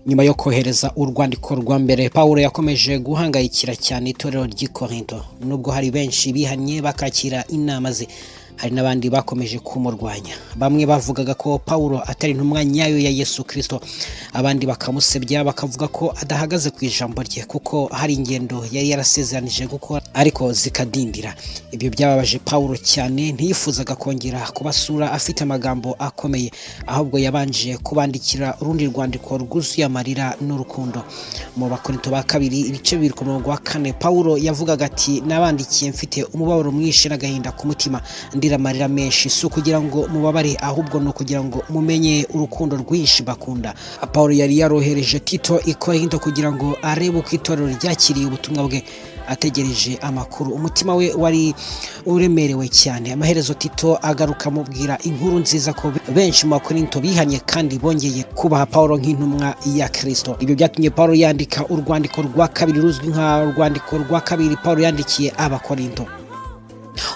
Nyuma yo kohereza urwandiko rwa mbere, Pawulo yakomeje guhangayikira cyane itorero ry'i Korinto. Nubwo hari benshi bihannye bakakira inama ze, hari n'abandi bakomeje kumurwanya. Bamwe bavugaga ko Pawulo atari intumwa nyayo ya Yesu Kristo, abandi bakamusebya, bakavuga ko adahagaze ku ijambo rye, kuko hari ingendo yari yarasezeranije gukora ariko zikadindira. Ibyo byababaje Pawulo cyane. Ntiyifuzaga kongera kubasura afite amagambo akomeye, ahubwo yabanje kubandikira urundi rwandiko rwuzuye amarira n'urukundo. Mu Bakorinto ba Kabiri, ibice 2 ku murongo wa 4, Pawulo yavugaga ati: "Nabandikiye mfite umubabaro mwinshi n'agahinda ku mutima, ndira amarira menshi, si ukugira ngo mubabare, ahubwo ni ukugira ngo mumenye urukundo rwinshi bakunda." Pawulo yari yarohereje Tito i Korinto kugira ngo arebe uko itorero ryakiriye ubutumwa bwe. Ategereje amakuru, umutima we wari uremerewe cyane. Amaherezo Tito agaruka, amubwira inkuru nziza ko benshi mu Bakorinto bihanye kandi bongeye kubaha Pawulo nk'intumwa ya Kristo. Ibyo byatumye Pawulo yandika urwandiko rwa kabiri, ruzwi nka urwandiko rwa kabiri Pawulo yandikiye Abakorinto.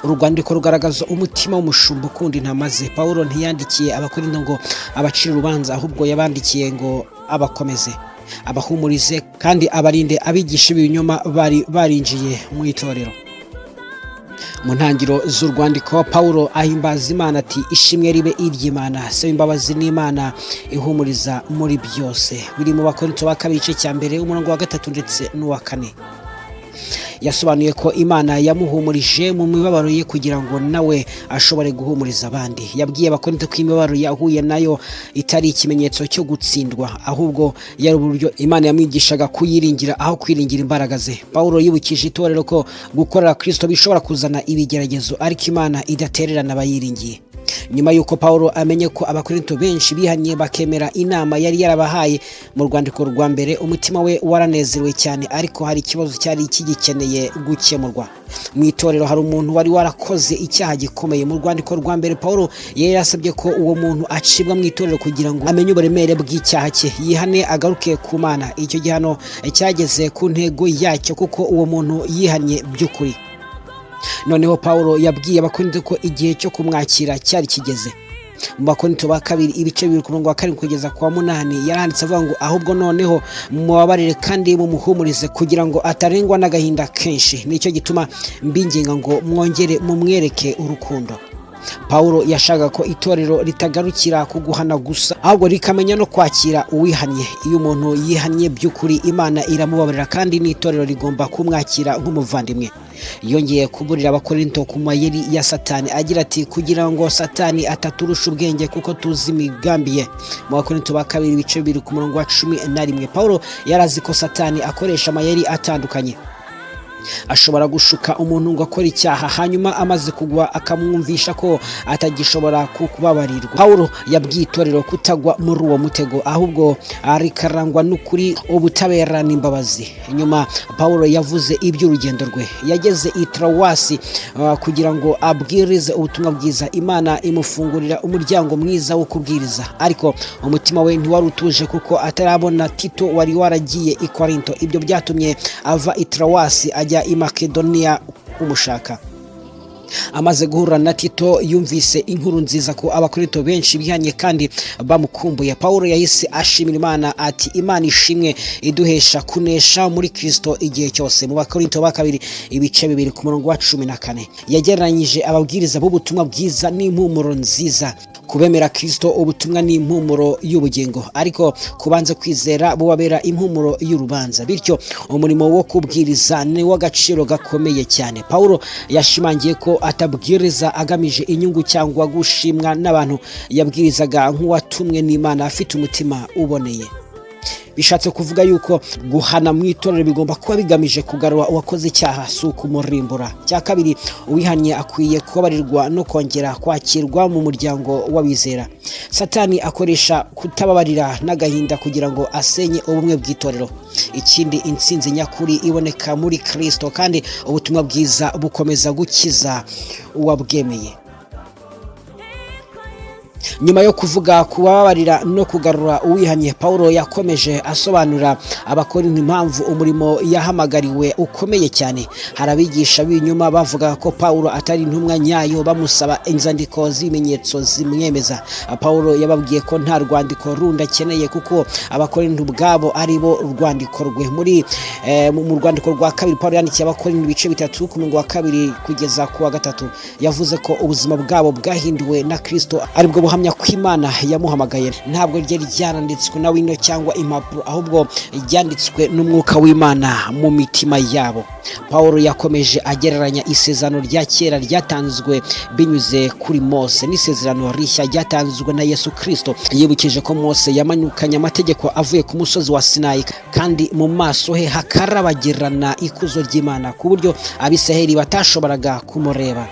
Uru rwandiko rugaragaza umutima w'umushumba ukunda intama ze. Pawulo ntiyandikiye Abakorinto ngo abacire urubanza, ahubwo yabandikiye ngo abakomeze, abahumurize kandi abarinde abigisha b'ibinyoma bari barinjiye mu itorero. Mu ntangiriro z'urwandiko, Pawulo ahimbaza Imana ati: "Ishimwe ribe iry'Imana, Se w'imbabazi n'Imana ihumuriza muri byose." Biri mu Bakorinto ba Kabiri, igice cya 1, umurongo wa 3 ndetse n'uwa 4. Yasobanuye ko Imana yamuhumurije mu mibabaro ye kugira ngo nawe ashobore guhumuriza abandi. Yabwiye Abakorinto ko imibabaro yahuye nayo itari ikimenyetso cyo gutsindwa, ahubwo yari uburyo Imana yamwigishaga kuyiringira aho kwiringira imbaraga ze. Pawulo yibukije itorero ko gukorera Kristo bishobora kuzana ibigeragezo, ariko Imana idatererana abayiringiye. Nyuma y'uko Pawulo amenye ko Abakorinto benshi bihanye bakemera inama yari yarabahaye mu rwandiko rwa mbere, umutima we waranezerewe cyane. Ariko hari ikibazo cyari kigikeneye gukemurwa. Mu itorero hari umuntu wari warakoze icyaha gikomeye. Mu rwandiko rwa mbere, Pawulo yari yarasabye ko uwo muntu acibwa mu itorero kugira ngo amenye uburemere bw'icyaha cye, yihane, agaruke ku Mana. Icyo gihano cyageze ku ntego yacyo, kuko uwo muntu yihannye by'ukuri. Noneho Pawulo yabwiye Abakorinto ko igihe cyo kumwakira cyari kigeze. Mu Bakorinto ba Kabiri, ibice 2, ku murongo wa 7 kugeza ku wa 8, yaranditse avuga ngo: "Ahubwo noneho mubabarire kandi mumuhumurize, kugira ngo atarengwa n'agahinda kenshi. Nicyo gituma mbinginga ngo mwongere mumwereke urukundo." Pawulo yashakaga ko itorero ritagarukira ku guhana gusa, ahubwo rikamenya no kwakira uwihannye. Iyo umuntu yihannye by'ukuri, Imana iramubabarira, kandi n'itorero rigomba kumwakira nk'umuvandimwe. Yongeye kuburira Abakorinto ku mayeri ya Satani, agira ati: "Kugira ngo Satani ataturusha ubwenge, kuko tuzi imigambi ye." Mu Bakorinto ba Kabiri, ibice 2, ku murongo wa 11. Pawulo yari azi ko Satani akoresha amayeri atandukanye. Ashobora gushuka umuntu ngo akore icyaha, hanyuma amaze kugwa akamwumvisha ko atagishobora kubabarirwa. Pawulo yabwiye itorero kutagwa muri uwo mutego, ahubwo rikarangwa n'ukuri, ubutabera n'imbabazi. Nyuma Pawulo yavuze iby'urugendo rwe. Yageze i Tarawasi kugira ngo abwirize ubutumwa bwiza. Imana imufungurira umuryango mwiza wo kubwiriza, ariko umutima we ntiwari utuje kuko atarabona Tito wari waragiye i Korinto. Ibyo byatumye ava i Tarawasi ajya i Makedoniya kumushaka. Amaze guhura na Tito, yumvise inkuru nziza ko Abakorinto benshi bihanye kandi bamukumbuye. Pawulo yahise ashimira Imana ati: "Imana ishimwe iduhesha kunesha muri Kristo igihe cyose." Mu Bakorinto ba Kabiri, ibice 2, ku murongo wa 14. Yagereranyije ababwiriza b'ubutumwa bwiza n'impumuro nziza. Kubemera Kristo, ubutumwa ni impumuro y'ubugingo, ariko kubanza kwizera bubabera impumuro y'urubanza. Bityo umurimo wo kubwiriza ni uw'agaciro gakomeye cyane. Pawulo yashimangiye ko atabwiriza agamije inyungu cyangwa gushimwa n'abantu. Yabwirizaga nk'uwatumwe n'Imana, afite umutima uboneye. Bishatse kuvuga yuko guhana mu itorero bigomba kuba bigamije kugarura uwakoze icyaha, si ukumurimbura. Cya kabiri, uwihannye akwiye kubabarirwa no kongera kwakirwa mu muryango w'abizera. Satani akoresha kutababarira n'agahinda kugira ngo asenye ubumwe bw'itorero. Ikindi, intsinzi nyakuri iboneka muri Kristo, kandi ubutumwa bwiza bukomeza gukiza uwabwemeye. Nyuma yo kuvuga kubabarira no kugarura uwihanye, Pawulo yakomeje asobanurira Abakorinto impamvu umurimo yahamagariwe ukomeye cyane. Hari abigisha b'ibinyoma bavugaga ko Pawulo atari intumwa nyayo, bamusaba inzandiko z'ibimenyetso zimwemeza. Pawulo yababwiye ko nta rwandiko rundi akeneye, kuko Abakorinto ubwabo ari bo rwandiko rwe. Muri mu rwandiko rwa kabiri Pawulo yandikiye Abakorinto, ibice 3, ku murongo wa 2 kugeza ku wa 3, yavuze ko ubuzima bwabo bwahinduwe na Kristo, aribwo buhamya ko Imana yamuhamagaye. Ntabwo ryari ryaranditswe na wino cyangwa impapuro, ahubwo ryanditswe n'umwuka w'Imana mu mitima yabo. Pawulo yakomeje agereranya isezerano rya kera ryatanzwe binyuze kuri Mose n'isezerano rishya ryatanzwe na Yesu Kristo. Yibukije ko Mose yamanukanye amategeko avuye ku musozi wa Sinayi, kandi mu maso he hakarabagirana ikuzo ry'Imana, ku buryo Abisiraheli batashoboraga kumureba,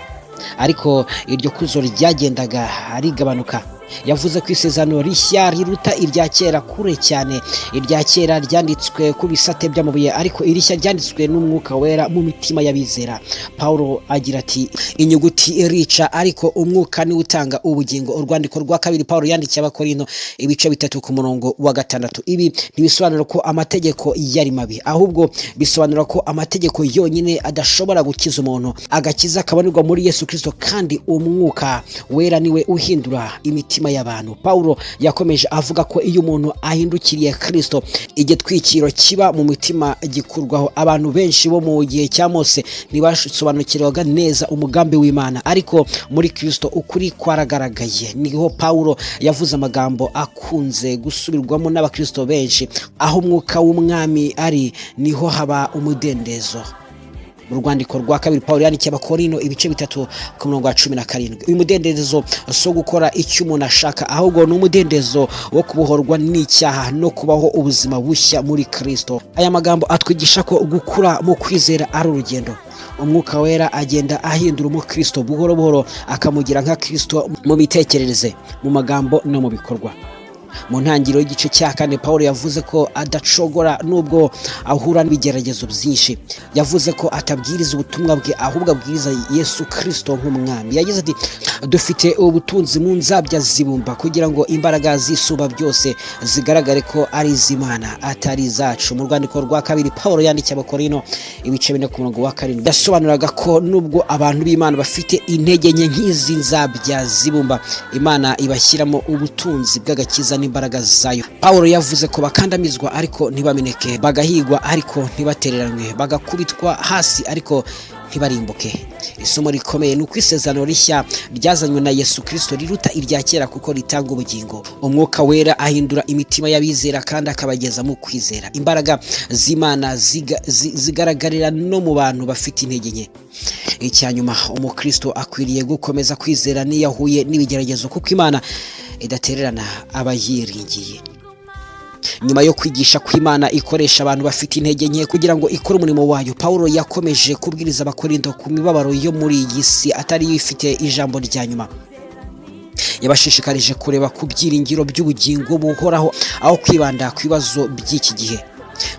ariko iryo kuzo ryagendaga rigabanuka. Yavuze ko isezerano rishya riruta irya kera kure cyane. Irya kera ryanditswe ku bisate by'amabuye, ariko irishya ryanditswe n'Umwuka Wera mu mitima y'abizera. Pawulo agira ati: "Inyuguti irica, ariko umwuka niwe utanga ubugingo." Urwandiko rwa kabiri Pawulo yandikiye Abakorinto, ibice 3, ku murongo wa 6. Ibi ntibisobanura ko amategeko yari mabi, ahubwo bisobanura ko amategeko yonyine adashobora gukiza umuntu. Agakiza kabonerwa muri Yesu Kristo, kandi Umwuka Wera niwe uhindura imitima y'abantu. Pawulo yakomeje avuga ko iyo umuntu ahindukiriye Kristo, igitwikiro kiba mu mitima gikurwaho. Abantu benshi bo mu gihe cya Mose ntibasobanukirwaga neza umugambi w'Imana, ariko muri Kristo ukuri kwaragaragaye. Niho Pawulo yavuze amagambo akunze gusubirwamo n'abakristo benshi: "Aho umwuka w'Umwami ari, niho haba umudendezo." Mu rwandiko rwa kabiri Pawulo yandikiye Abakorino, ibice 3, ku murongo wa 17. Uyu mudendezo si gukora icyo umuntu ashaka, ahubwo ni umudendezo wo kubohorwa n'icyaha no kubaho ubuzima bushya muri Kristo. Aya magambo atwigisha ko gukura mu kwizera ari urugendo. Umwuka Wera agenda ahindura umukristo buhoro buhoro, akamugira nka Kristo mu mitekerereze, mu magambo no mu bikorwa. Mu ntangiriro y'igice cya 4, Paul yavuze ko adacogora nubwo ahura n'ibigeragezo byinshi. Yavuze ko atabwiriza ubutumwa bwe, ahubwo abwiriza Yesu Kristo nk'Umwami. Yagize ati: "Dufite ubutunzi mu nzabya zibumba, kugira ngo imbaraga z'Isumba byose zigaragare ko ari iz'Imana, atari izacu." Mu rwandiko rwa kabiri Paul yandikiye Abakorino, ibice 4, ku murongo wa 7, yasobanuraga ko nubwo abantu b'Imana bafite intege nke nk'izi nzabya zibumba, Imana ibashyiramo ubutunzi bw'agakiza n'imbaraga zayo. Paul yavuze ko bakandamizwa ariko ntibameneke, bagahigwa ariko ntibatereranwe, bagakubitwa hasi ariko ntibarimbuke. Isomo rikomeye ni uko isezerano rishya ryazanywe na Yesu Kristo riruta irya kera, kuko ritanga ubugingo. Umwuka Wera ahindura imitima y'abizera kandi akabageza mu kwizera. Imbaraga z'Imana zigaragarira no mu bantu bafite intege nke. Icya nyuma, umukristo akwiriye gukomeza kwizera n'iyo ahuye n'ibigeragezo, kuko Imana idatererana abayiringiye. Nyuma yo kwigisha ko Imana ikoresha abantu bafite intege nke kugira ngo ikore umurimo wayo, Pawulo yakomeje kubwiriza Abakorinto ku mibabaro yo muri iyi si atari yo ifite ijambo rya nyuma. Yabashishikarije kureba ku byiringiro by'ubugingo buhoraho aho kwibanda ku bibazo by'iki gihe.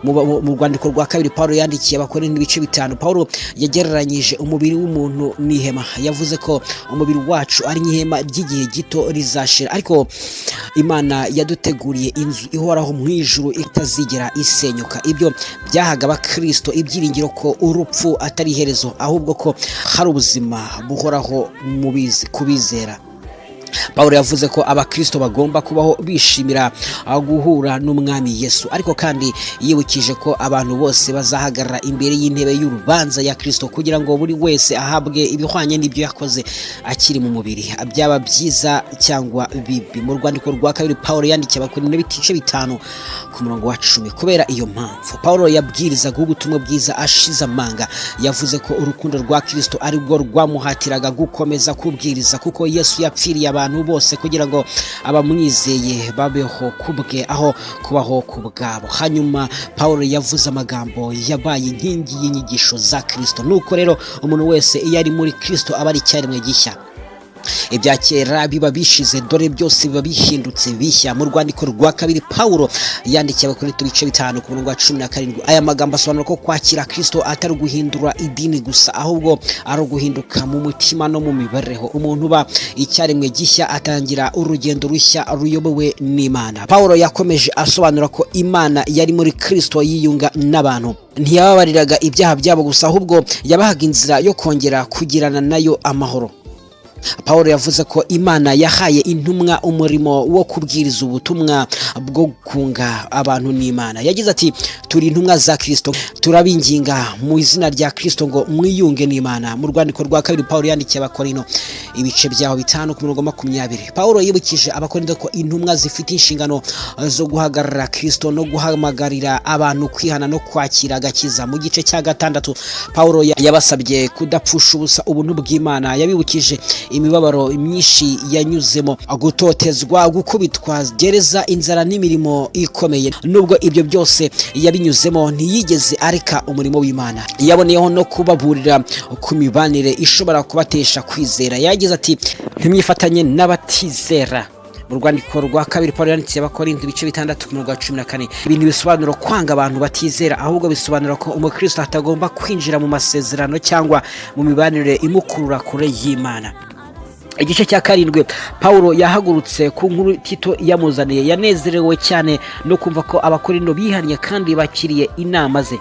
Mu rwandiko rwa kabiri Pawulo yandikiye Abakorinto, ibice 5, Pawulo yagereranyije umubiri w'umuntu n'ihema. Yavuze ko umubiri wacu ari nk'ihema ry'igihe gito rizashira, ariko Imana yaduteguriye inzu ihoraho mu ijuru itazigera isenyuka. Ibyo byahaga abakristo ibyiringiro ko urupfu atari iherezo, ahubwo ko hari ubuzima buhoraho ku bizera. Pawulo yavuze ko abakristo bagomba kubaho bishimira guhura n'Umwami Yesu, ariko kandi yibukije ko abantu bose bazahagarara imbere y'intebe y'urubanza ya Kristo, kugira ngo buri wese ahabwe ibihwanye n'ibyo yakoze akiri mu mubiri, byaba byiza cyangwa bibi. Mu rwandiko rwa kabiri Pawulo yandikiye Abakorinto, ibice 5, ku murongo wa 10. Kubera iyo mpamvu, Pawulo yabwirizaga ubutumwa bwiza ashize amanga. Yavuze ko urukundo rwa Kristo ari rwo rwamuhatiraga gukomeza kubwiriza, kuko Yesu yapfiriye abantu bose kugira ngo abamwizeye babeho kubwe aho kubaho ku bwabo. Hanyuma Pawulo yavuze amagambo yabaye inkingi y'inyigisho za Kristo: "Nuko rero umuntu wese iyo ari muri Kristo aba ari icyaremwe gishya." Ibya kera biba bishize, dore byose biba bihindutse bishya. Mu rwandiko rwa kabiri Pawulo yandikiye Abakorinto, ibice 5 ku murongo wa 17, aya magambo asobanura ko kwakira Kristo atari uguhindura idini gusa, ahubwo ari uguhinduka mu mutima no mu mibereho. Umuntu uba icyaremwe gishya, atangira urugendo rushya ruyobowe n'Imana. Pawulo yakomeje asobanura ko Imana yari muri Kristo yiyunga n'abantu. Ntiyababariraga ibyaha byabo gusa, ahubwo yabahaga inzira yo kongera kugirana nayo amahoro. Paul yavuze ko Imana yahaye intumwa umurimo wo kubwiriza ubutumwa bwo kunga abantu n'Imana. Yagize ati: "Turi intumwa za Kirisito, turabinginga mu izina rya Kirisito ngo mwiyunge n'Imana." Mu rwandiko rwa kabiri Paul yandikiye Abakorino, ibice byaho 5 ku murongo 20, Paul yibukije Abakorinto ko intumwa zifite inshingano zo guhagarara Kirisito no guhamagarira abantu kwihana no kwakira agakiza. Mu gice cya 6, Paul yabasabye kudapfusha ubusa ubuntu bw'Imana. Yabibukije imibabaro myinshi yanyuzemo: gutotezwa, gukubitwa, gereza, inzara n'imirimo ikomeye. Nubwo ibyo byose yabinyuzemo, ntiyigeze areka umurimo w'Imana. Yaboneyeho no kubaburira ku mibanire ishobora kubatesha kwizera. Yagize ati: "Ntimwifatanye n'abatizera." Mu rwandiko rwa kabiri Paul yandikiye Abakorinto, ibice 6 ku murongo wa 14, ibintu bisobanura kwanga abantu batizera, ahubwo bisobanura ko umukristo atagomba kwinjira mu masezerano cyangwa mu mibanire imukurura kure y'Imana. Igice cya 7, Paul yahagurutse ku nkuru Tito yamuzaniye. Yanezerewe cyane no kumva ko Abakorinto bihannye kandi bakiriye inama ze.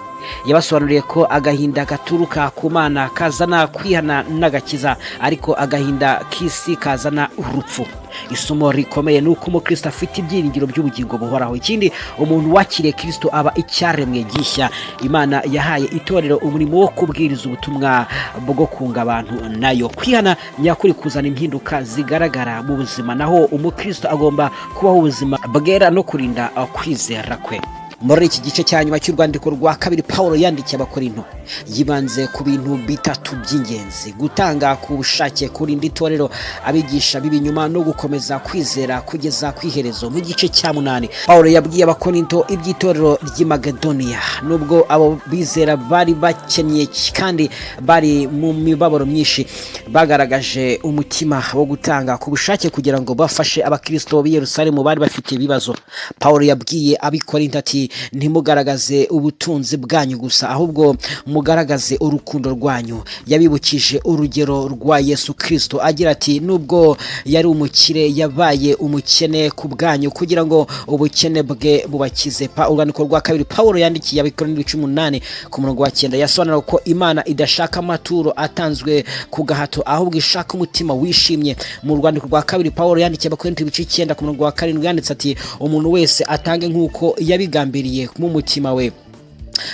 Yabasobanuriye ko agahinda gaturuka ku Mana kazana kwihana n'agakiza, ariko agahinda k'isi kazana urupfu. Isomo rikomeye ni uko umukristo afite ibyiringiro by'ubugingo buhoraho. Ikindi, umuntu wakiriye Kirisito aba icyaremwe gishya. Imana yahaye itorero umurimo wo kubwiriza ubutumwa bwo kunga abantu nayo. Kwihana nyakuri kuzana impinduka zigaragara mu buzima, naho umukristo agomba kubaho ubuzima bwera no kurinda kwizera kwe. Muri iki gice cya nyuma cy'urwandiko rwa kabiri Paul yandikiye Abakorinto, yibanze ku bintu bitatu by'ingenzi: gutanga ku bushake, kurinda itorero abigisha b'ibinyoma no gukomeza kwizera kugeza ku iherezo. Mu gice cya 8, Paul yabwiye Abakorinto iby'itorero ry'i Makedoniya. Nubwo abo bizera bari bakennye kandi bari mu mibabaro myinshi, bagaragaje umutima wo gutanga ku bushake kugira ngo bafashe abakristo b'i Yerusalemu bari bafite ibibazo. Paul yabwiye Abikorinto ati: "Ntimugaragaze ubutunzi bwanyu gusa, ahubwo mugaragaze urukundo rwanyu." Yabibukije urugero rwa Yesu Kirisito agira ati: "Nubwo yari umukire, yabaye umukene ku bwanyu kugira ngo ubukene bwe bubakize." Urwandiko rwa kabiri Paul yandikiye Abakorinto, ibice 8 ku murongo wa 9, yasobanura ko Imana idashaka amaturo atanzwe ku gahato, ahubwo ishaka umutima wishimye. Mu rwandiko rwa kabiri Paul yandikiye Abakorinto, ibice 9 ku murongo wa 7, yanditse ati: "Umuntu wese atange nk'uko yabigambiriye mu mutima we,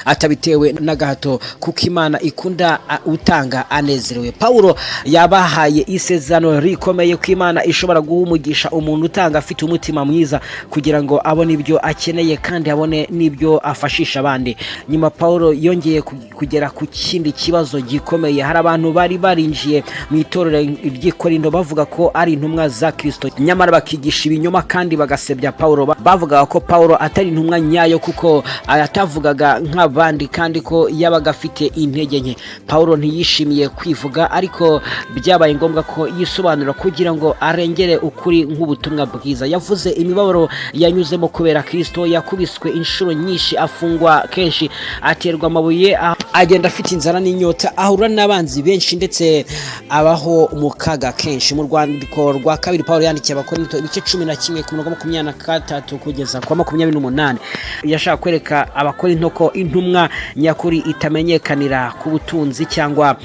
atabitewe n'agahato, kuko Imana ikunda utanga anezerewe." Pawulo yabahaye isezerano rikomeye ko Imana ishobora guha umugisha umuntu utanga afite umutima mwiza, kugira ngo abone ibyo akeneye kandi abone n'ibyo afashisha abandi. Nyuma Pawulo yongeye kugera ku kindi kibazo gikomeye. Hari abantu bari barinjiye mu itorero ry'i Korinto bavuga ko ari intumwa za Kirisito, nyamara bakigisha ibinyoma kandi bagasebya Pawulo. Bavugaga ko Pawulo atari intumwa nyayo kuko atavugaga nk'abandi kandi ko yabaga afite intege nke. Pawulo ntiyishimiye kwivuga, ariko byabaye ngombwa ko yisobanura kugira ngo arengere ukuri nk'ubutumwa bwiza. Yavuze imibabaro yanyuzemo kubera Kirisito: yakubiswe inshuro nyinshi, afungwa kenshi, aterwa amabuye, agenda afite inzara n'inyota, ahura n'abanzi benshi, ndetse abaho mu kaga kenshi. Mu rwandiko rwa kabiri Pawulo yandikiye Abakorinto, ibice 11 ku murongo 23 kugeza ku wa 28, yashaka kwereka Abakorinto ko intumwa nyakuri itamenyekanira ku butunzi cyangwa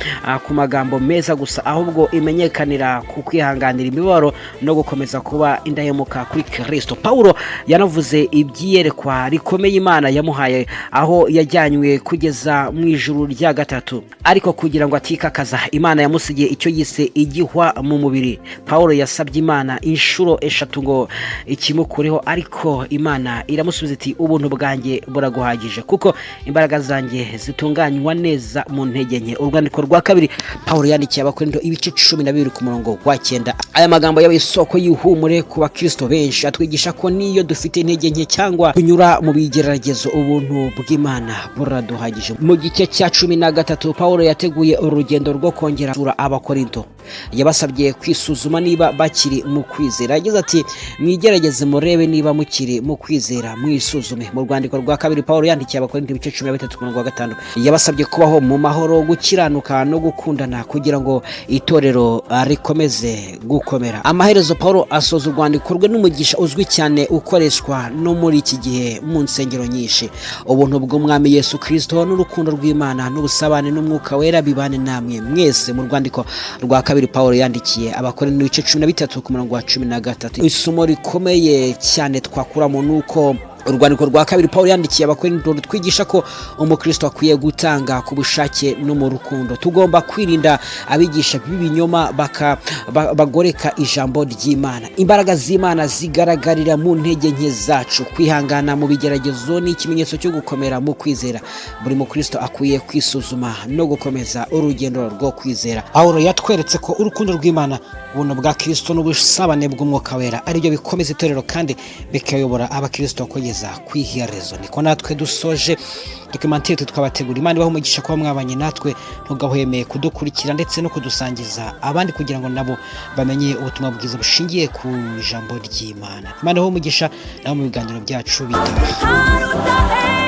ku magambo meza gusa, ahubwo imenyekanira ku kwihanganira imibabaro no gukomeza kuba indahemuka kuri Kirisito. Pawulo yanavuze iby'iyerekwa rikomeye Imana yamuhaye, aho yajyanywe kugeza mu ijuru rya gatatu, ariko kugira ngo atikakaza, Imana yamusigiye icyo yise igihwa mu mubiri. Pawulo yasabye Imana inshuro eshatu ngo ikimukureho, ariko Imana iramusubiza iti: "Ubuntu bwanjye buraguhagije, kuko imbaraga zanjye zitunganywa neza mu ntege nke." Urwandiko rwa kabiri Pawulo yandikiye Abakorinto, ibice 12 ku murongo wa 9, aya magambo yabaye isoko y'ihumure ku bakristo benshi. Atwigisha ko niyo dufite intege nke cyangwa kunyura mu bigeragezo, ubuntu bw'Imana buraduhagije. Mu gice cya 13, Pawulo yateguye urugendo rwo kongera gusura Abakorinto. Yabasabye kwisuzuma niba bakiri mu kwizera. Yagize ati: "Mwigerageze murebe niba mukiri mu kwizera, mwisuzume." Mu rwandiko rwa kabiri Pawulo yandikiye Abakorinto, ibice 13 ku murongo wa 5, yabasabye kubaho mu mahoro, gukiranuka no gukundana kugira ngo itorero rikomeze gukomera. Amaherezo Pawulo asoza urwandiko rwe n'umugisha uzwi cyane ukoreshwa no muri iki gihe mu nsengero nyinshi: "Ubuntu bw'Umwami Yesu Kirisito n'urukundo rw'Imana n'ubusabane n'Umwuka Wera bibane namwe mwese." Mu rwandiko rwa kabiri Pawulo yandikiye Abakorinto, ibice 13 ku murongo wa 13. Isomo rikomeye cyane twakuramo ni uko urwandiko rwa kabiri Pawulo yandikiye Abakorinto rutwigisha ko umukristo akwiye gutanga ku bushake no mu rukundo. Tugomba kwirinda abigisha b'ibinyoma bagoreka ijambo ry'Imana. Imbaraga z'Imana zigaragarira mu ntege nke zacu. Kwihangana mu bigeragezo ni ikimenyetso cyo gukomera mu kwizera. Buri mukristo akwiye kwisuzuma no gukomeza urugendo rwo kwizera. Pawulo yatweretse ko urukundo rw'Imana, ubuntu bwa Kristo n'ubusabane bw'Umwuka Wera aribyo bikomeza itorero kandi bikayobora abakristo kugeza ku iherezo. Niko natwe dusoje documentaire twabategura. Imana ibahe umugisha kuba mwabanye natwe. Ntugahwemeye kudukurikira ndetse no kudusangiza abandi kugira ngo nabo bamenye ubutumwa bwiza bushingiye ku ijambo ry'Imana. Imana ibahe umugisha nabo mu biganiro byacu bitaha. Haruta.